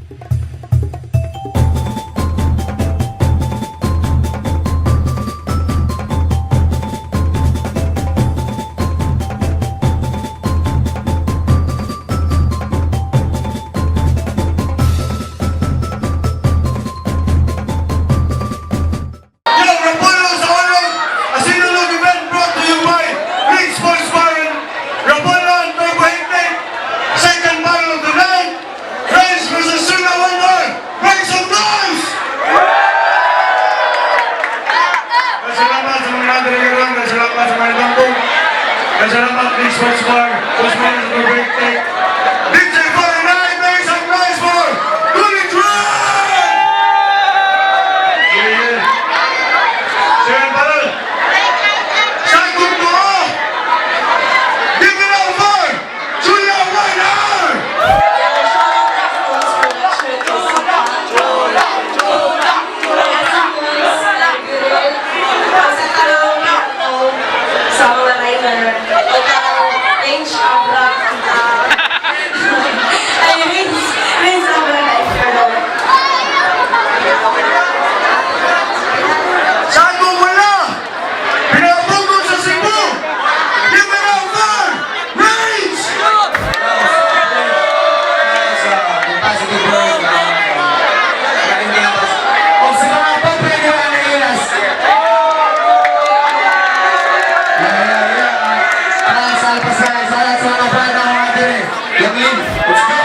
Yo, Rapollo sa Orog! A Sinulog event brought to you by Big Sports Bar and Rapollo and Turbo Hectic. Second battle of the night, Rage versus Suna Wonder. Make some noise! Salamat sa mga nadiri karon, salamat sa mga nagtangkong. Salamat, Big Sports Bar, Osman sa Turbo Hectic. DJ 49, make some noise for Looney Tunes! Yeah. Second battle. Second to. Give it up for Julia Weiner! Yeah, shout out to Rose Production. Sa tanong sa mga writer, o parang Range Abra, ay, Range, Range Abra na Inferno. Sago wala! Pinabugod sa Cebu! Give it up for Rage! Sa positive word. O sa mga pobre ni Ana Ilas. Yeah. Para sa alpasay, sa lahat sa mga bata mga dire. Young Lin, let's go!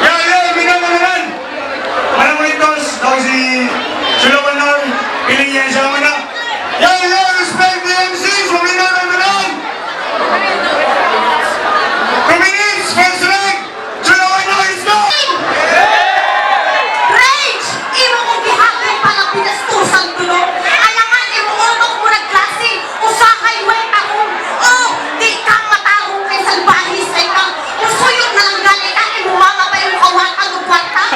Yeah, binangalan! Manamonitos, daw si Julia Weiner, piling niya siya na. Yeah, respect the MCs! Maminaw ng tanan! 2 minutes, first round! Julia Weiner, let's go! Rage! Imo kong gihapon palang binastusan tulo. Alangan imo utok mo nagklase. Usahay way tarong. Oh, di kang matarong kay salbahis ay kang. Usuyod na lang gali ka imo mama pa imo kawatan og kwarta.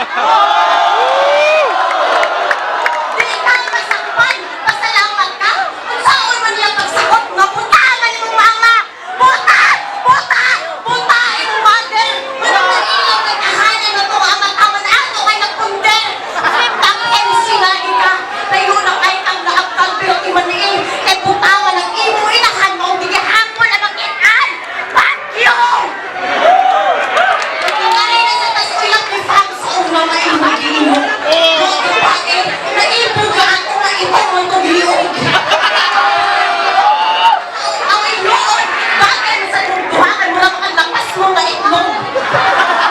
Di kang masakpan. Pasalamat ka. Unsaon man niya pagsakot nga buta man imong mama. Buta! Buta! Buta imong mother. Manong nailaw kay kahanan na to amat-aman ato kay nagpunder. Flip ang MC lagi ka. Tayo na kay kang naagkan pero imaniil. Kay butangan ang imo inahan mo gihapon ang makitaan. Fuck you! Tingali na sa tas ilang ifam sa una nga imo giimo. Mo bae, naibuga ako nga imo mo kong liog. Ang inuod, bagay sa duhakan mo na makalapas mo nga itlog.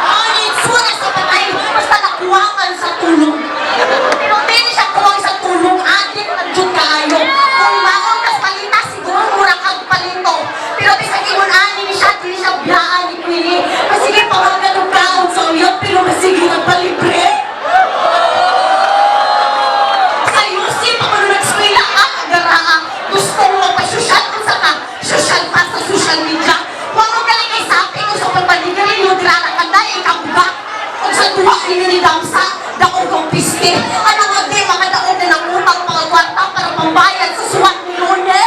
Ang itsura sa patay, basta nakuwangan sa tulong. Pero dili siya kuwang sa tulong, adik na jud kaayo. Kung maon kas palita, siguro mura kag palito. Pero bisag ingon ani ni siya, dili siya biyaan ni Queenie. Masige pawagan og kaon sa uyot, pero masige nagpalibre. Sa Yusi, pa kuno nag-eskwela ang garaa. Gustong magpa-social unsa ka? Social pa sa social media. Wa mo gali kay sapi ko sa pagpanigarilyo dira ka kanday ikabuga. Ug sa duwa ninyo ni Damsa, daog kong piste. Ano nga di makadaog na ng utang mga kwarta para pambayad sa suwat ni Lone?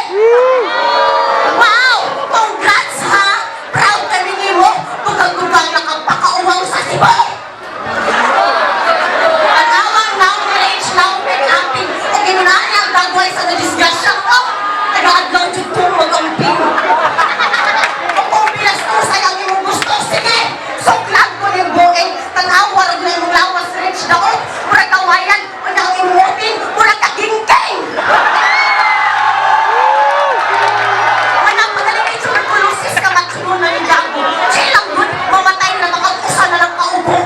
Wow! Congrats ha! Proud kami nimo. Dugang-dugang na kang pakauwaw sa Cebu. Tanawang now rage now kay amping ug inunani ang dagway sa nadisgrasya ko. Taga-adlaw jud kong mag-amping. Ug kung binastusay ang imong gusto, sige! Suklag ko ning buing. Tanawa ra gyud imong lawas rich daot. Murag kawayan, unya ang imong utin, murag kagingking. Manang pagaling kay tuberculosis ka matsuno na ni Gago. Chill lang gud, mamatay na makag-usa na lang kaubo.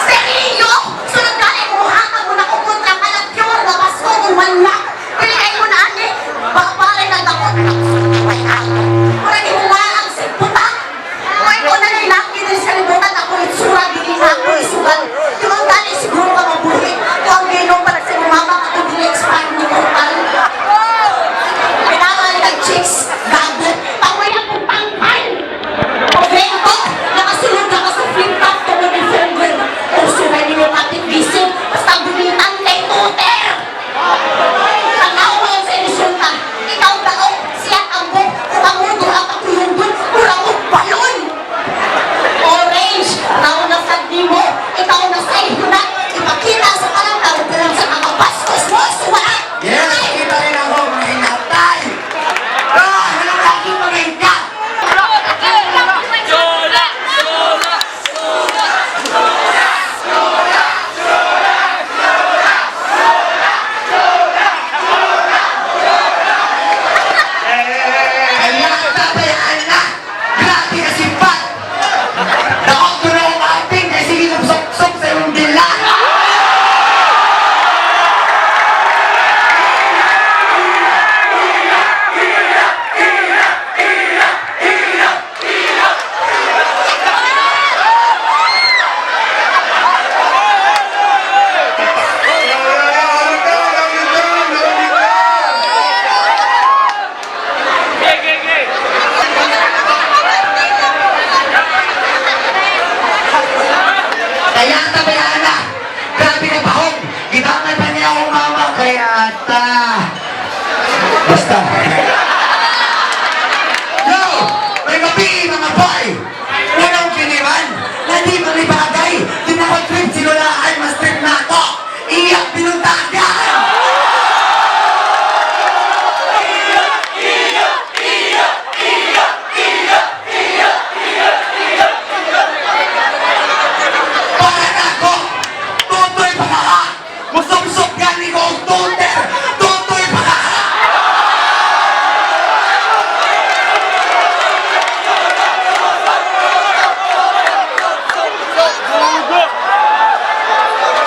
Seriyo? Sunod gani mo hatag mo na ko kontra ka ng pure na basko kung wala. Dili kay mo na ani. Baka na dako. Murag imo ang siputa. Kung ikaw na lalaki din sa kalibutan, ako itsura, dili na ako isugal. Yung ang gani siguro ka mabuhi. Kung ang ginong para sa imong mama katong dili expire ni Mortal. Kailangan kag chicks, gago. Pangway akong tangkay. O bento, nakasulod na ka sa flip top tungod ni Fogger. Uso na ninyo kapit gising, basta gunitan kay tuter. Tanawa sa insulta. Ikaw daw, siya tambok, kung ang mundo ang katuyong mura mo balon. O taon na sa na ipakita sa kanang tao kung sa kakabastos mo, suwaan. Yes, kita rin ako, mga inatay! Ah, anong lagi mga inka? Kaya tabayaan na! Grabe ka simpat! Daog ko na ang ating kasi ginusok-sok sa iyong dila! Kaya tabayaan na! Grabe na bahog! Gitangan pa niya akong mama kaya ta. Basta. Yo! May gabi mga boy! Unang kiniman na di manibagay! Di na ko trip sinulaan, mas trip na ako! Iyak binuntagan! Para na ako! Tutoy pa ka! Musumsok gani ko og tuter! Tutoy pa ka!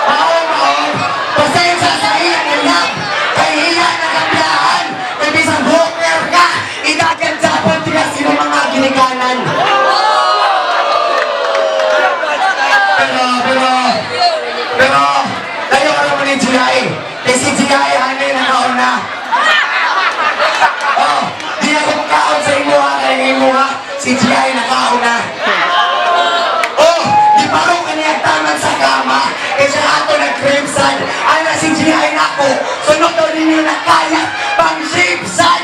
Maong maong, pasensya sa iyang iyak, kay iya nagabyahan, kay bisang hooker ka, idagan sa tigas sino mga ginikanan. Pero, pero, pero, layo ka naman ni GI. Kay si GI, hanay na naon na. Oh, di ako makaon sa imuha, kay ang imuha, si GI nakaon na. Oh, di pa ko kaniya taman sa kama. Kay siya ato nag-crimson. Ana si GI nako. Sunod daw ninyo na kaya pang shipsan.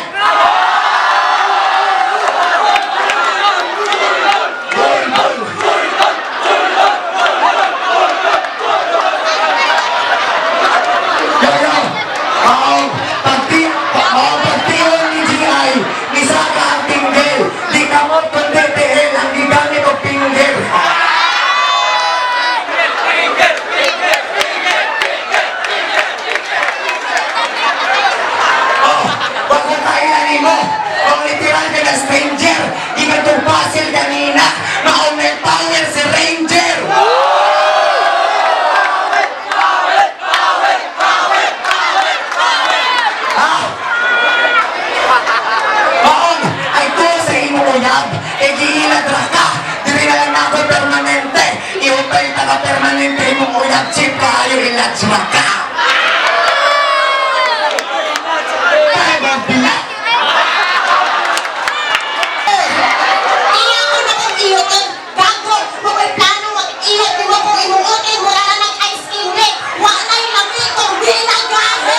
Yo, yo! Maong pagti, maong pagtiyon ni GI, ni Saka ang tinggel. Di kamot kundi tiil ang gigamit og pinggel. Oh, wag kong kailan nimo. Kung literal ka na stranger, di ka itong puzzle kanina. Maong may power si Ranger. Ah! Maong, ay to sa imong uyab, e giilad ra ka. Diri na lang nako permanente. Iutay ta ka permanente imong uyab, chip kaayo ilad ra ka. Ay, mabila. Iya ko na kong iyotin. Gago, mo ko'y plano mag-iyot mo kung imong utin, wala na ng ice cream rin. Wala na yung lami kong di na gahe.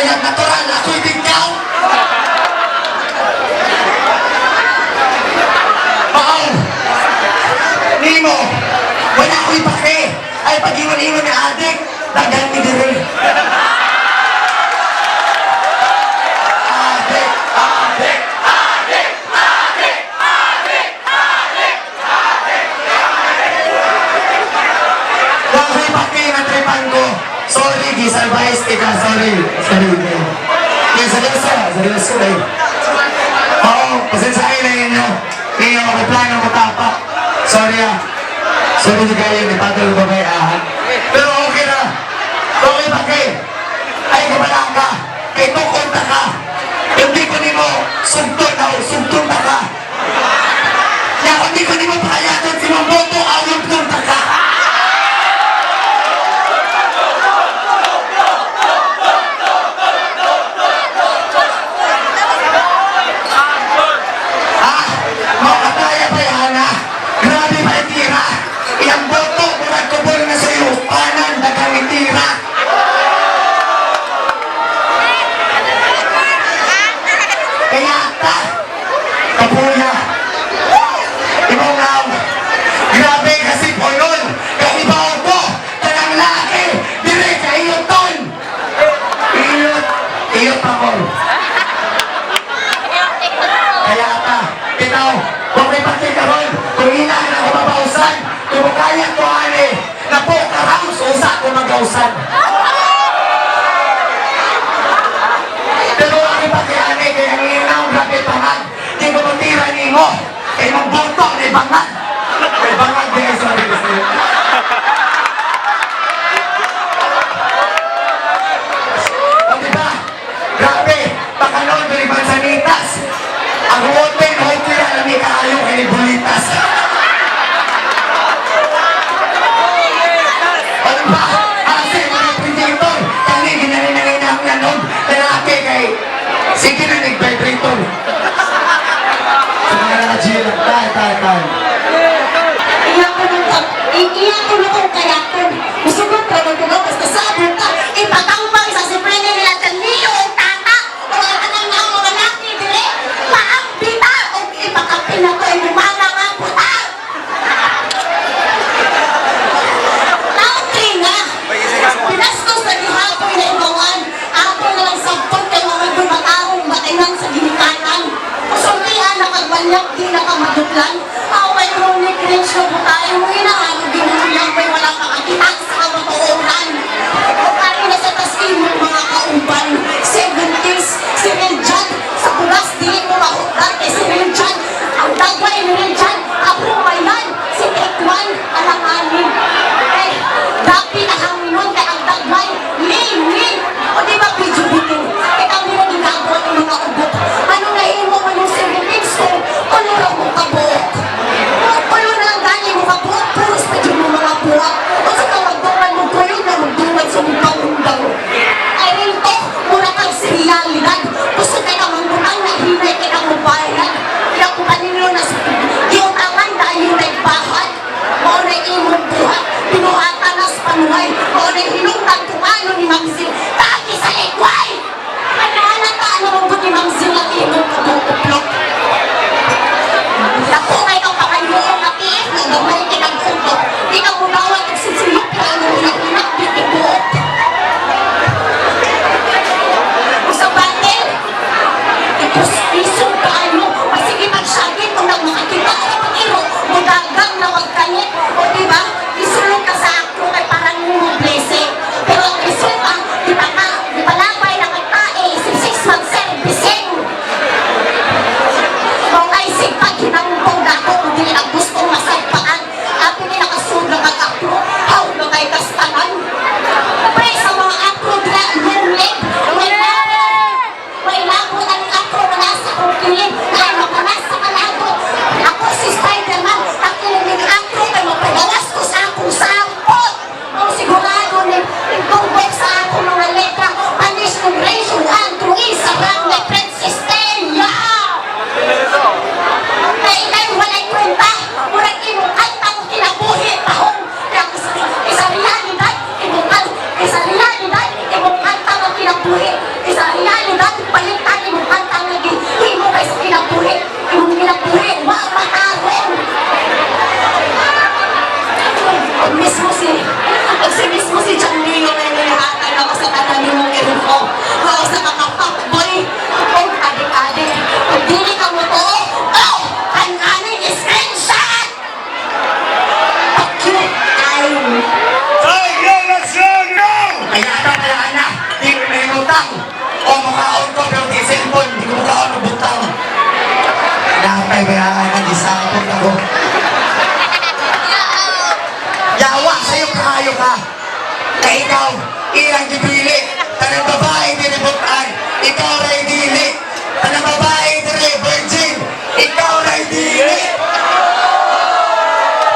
uyab natural, ako'y bigkaw. Paaw! Nimo, wala ko'y pake. Ay, pag-ingon-ingon ni adik, daghan ni dire. Adik, adik, adik, adik, adik, adik, adik. Wala ko'y pake nga tripan ko. Sorry, gisalvais kita. Sorry. Sorry. Kaya seryoso, seryoso eh. Oo, pasensya kayo na inyo. Hindi ako may plano ko tapa. Sorry ah. Sorry na kayo, ni Patol ko may ahan. Pero okay na. Okay ba kayo? Ay, kumala ka. Kay tukon na ka. Hindi ko nimo sugton na o sugton na ka. Kaya kung di ko nimo pakayaton si Mamboto, awag na ka. Ah, makataya pa yan ah. Grabe pa itira. Iyang boto, murag kubol na sa iyo. Panan, dagang itira. Kaya ta, kapuya. Imungaw. Grabe kasi polon. Kaibaw ko, tanang laki. Dire ka iyo ton. Iyot, iyot ako. Kaya ta, bitaw, kung may pati karon, kung ina na ako mabausan, kung kaya ko ani, napo karaos usa ko magausan. Pero ang pati ani, kaya ang inaw, grabe pangag, di ko matira nimo, kay mong boto ni bangag. Kay bangag, di sorry, sorry. O diba? Grabe, baka noon, dili mansanitas. Ang hotel, hotel, alam ni kaayo kay Bulitas. O diba? Ase, mga predator, kani, ginalinangin ang nanog, lalaki kay, sige na nag-vibrator. Sa mga naka-chill, tayo, tayo, tayo. Iya ko nung iya ko nung kayakon. Musugot ra man ko basta sabot ka. Ipatambang sa si Prene nila Janio og tata. O ang kanang naong mga laki dire. Paambita og ipakapin na ko imong mga nga puta. Taong na. Pinastos na gihapoy na ibawan. Ato na lang sabton kay mga dumatarong batinan sa ginikanan. Usultihan na kagmanyak di na kamadutlan. Away mo ni cringe na butayo mo inaano ginuyang may wala kakakita sa kamatuoran. O kari na sa taskin mo mga kauban. 70s, si Riljan, sa bulas dili mo mahutdan kay si Riljan. Ang dagway ni Riljan, ako mayan, si Tekwan, alanganin. Eh, dapi na hanginon kay ang dagway, lin, lin. O di ba video bitin? Kaya kami na ginagawa ng mga ugot. Ano nahimo man yung 70s ko, tulo ra mo kabuok. Tulo na lang gani mo kabuok, puros pa dyan mo mga buwak. O sa ka magduman mo kuyo na magduman sa mong pangundang. Ay rin to, mura kang sirealidad. Gusto kay ka mangbutang na hinay kay kang mubayad. Pinakuha ninyo na sa giutangan dahil nagbahat. Mao na imong buhat, binuhatan na sa panuhay. Mao na hinungdan kung ano ni Ma'am Zil. Taki sa likway! Panalata ano mong ni Ma'am Zil ang imong kabukuplok. Dako kay kang pakayuong na tiis na gamay kay kang utok. Di ka mudawat og sisilip na ang unak-unak di tibuok. Sa battle, ipus-pisong kaayo, masige magsagit kung nang makakita o pag-iro, mudagang na wag kanit. O di ba? Isulong ka sa ako kay parang mo blessing. Pero ang resulta, di pa ka, di palabay na kay tae, isip 6 months servicing. Kung ay sigpag hinangkong dako, kung dili ang gustong masagpaan. Inatay ba yan? Gisapot ako. Yawa sa'yo kaayo ka. Kay ikaw, ilang gibili. Tanang babae diributan, ikaw ray dili. Tanang babae diri virgin, ikaw ray dili.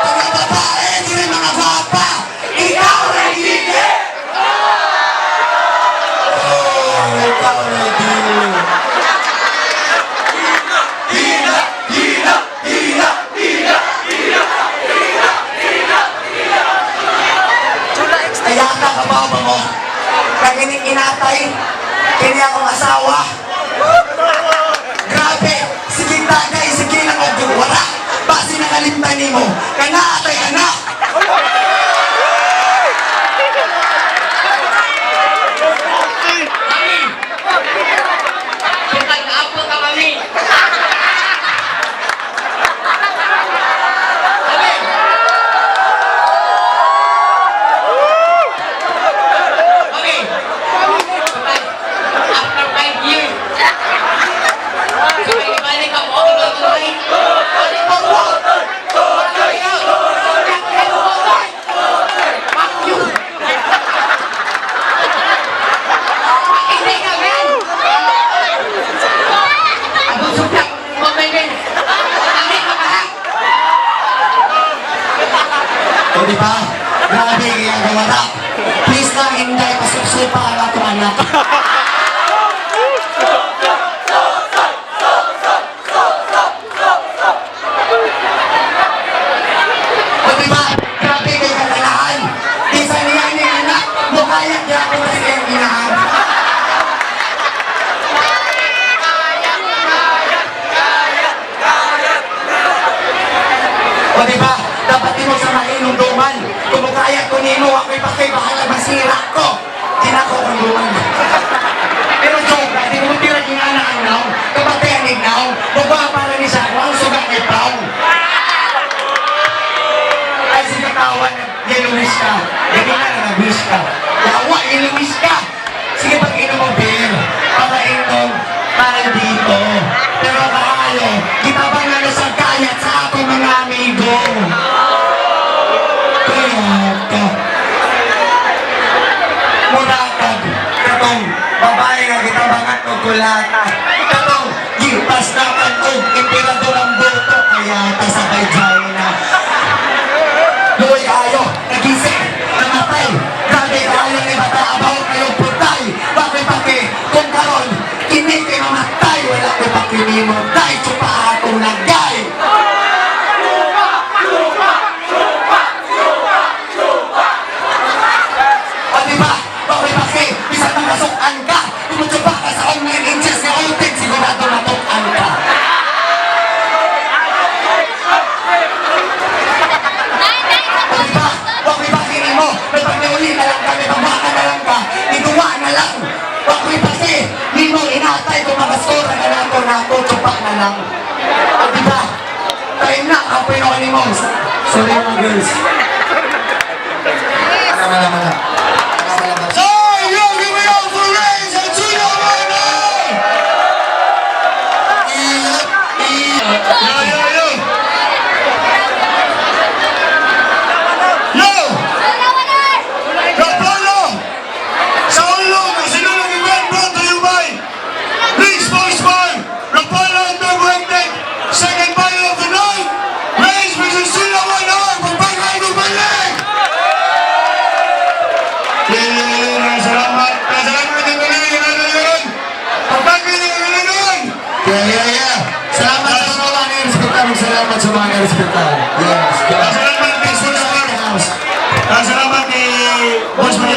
Tanang babae diri mga gwapa, ikaw ray dili. Oh, ikaw ray dili. Hina, hina, hina, hina. Kaya ka kabaw ba mo? Kagining inatay, kini akong asawa. Grabe, sige tagay, sige lang og wala. Basi nakalimtan nimo, kana atay anak. Mami! Sukay na ako ka, mami! Mami! Mami! Sukay, after 5 years, sukay, ibalik ako, ikaw tuloy. Fuck you! Hindi ka, man! Abang suplak, men. Mami, ka? O di ba? Grabe ang gawara. Please lang, hinday, pasupsupa ang atong anak. O di ba? Grabe kay katanahan. Di sa niya ni anak, mukaya gyapon na siyang inahan. O di ba? Dapat mo sa mainumduman. Kung kaya ko nimo, ako'y pakay, bahala masira ko. Dinako kong duman. Pero joke lang, di mo tira ginana ang naong. Kapatay ang ignaw. Mukha para ni siya, ang sugat ni Pao. Ay, si katawan, yellowish ka. Hindi na na nag-wish ka. Yawa, yellowish ka. Sige, pag inom mo beer, para inom, para dito. Pero kaayo, kita bang ano sa kayat sa akong mga amigo? Kaya ka. Murakag, katong babae nga gitabangan og kulata. Katong gipastakan og emperador ang boto, kaya ta sa vagina. Luoy ayo, nagising, namatay. Grabe kaayo ni bata, abaw kayo putay. Bakit paki, kung karon, kini kay mamatay, wala ko pakinimo. Day, tsupa akong nagay. O diba, bakit paki, bisan makasukan ka, kumutsupa ka sa online inches nga utin, sigurado matukan ka. O diba, bakit paki mo, may pagnauli na lang kami, pamaka na lang ka, ituwa na lang. Bakit paki, nimo inatay, kung makaskora na lang ko, nato, tsupa na lang. O diba, time na, kapoy na mo. Sorry mga girls. Tama naman na. So, yo, give it up for Reigns and Suno Mano! Yo, yo, yo! Yo! Rapolo! Sa ulo ng Sinulog event brought to you by Please Sports Bar, Rapolo and Turbo Tech, second battle of the night, Reigns versus Suno Mano! Pagbangay, balik! Yeah, salamat. Salamat din ulit. Pagbangay ulit. Yeah. Salamat sa mga nirespetar. Salamat sa mga nirespetar. Yes. Salamat kay Sports Bar. Salamat kay Boss.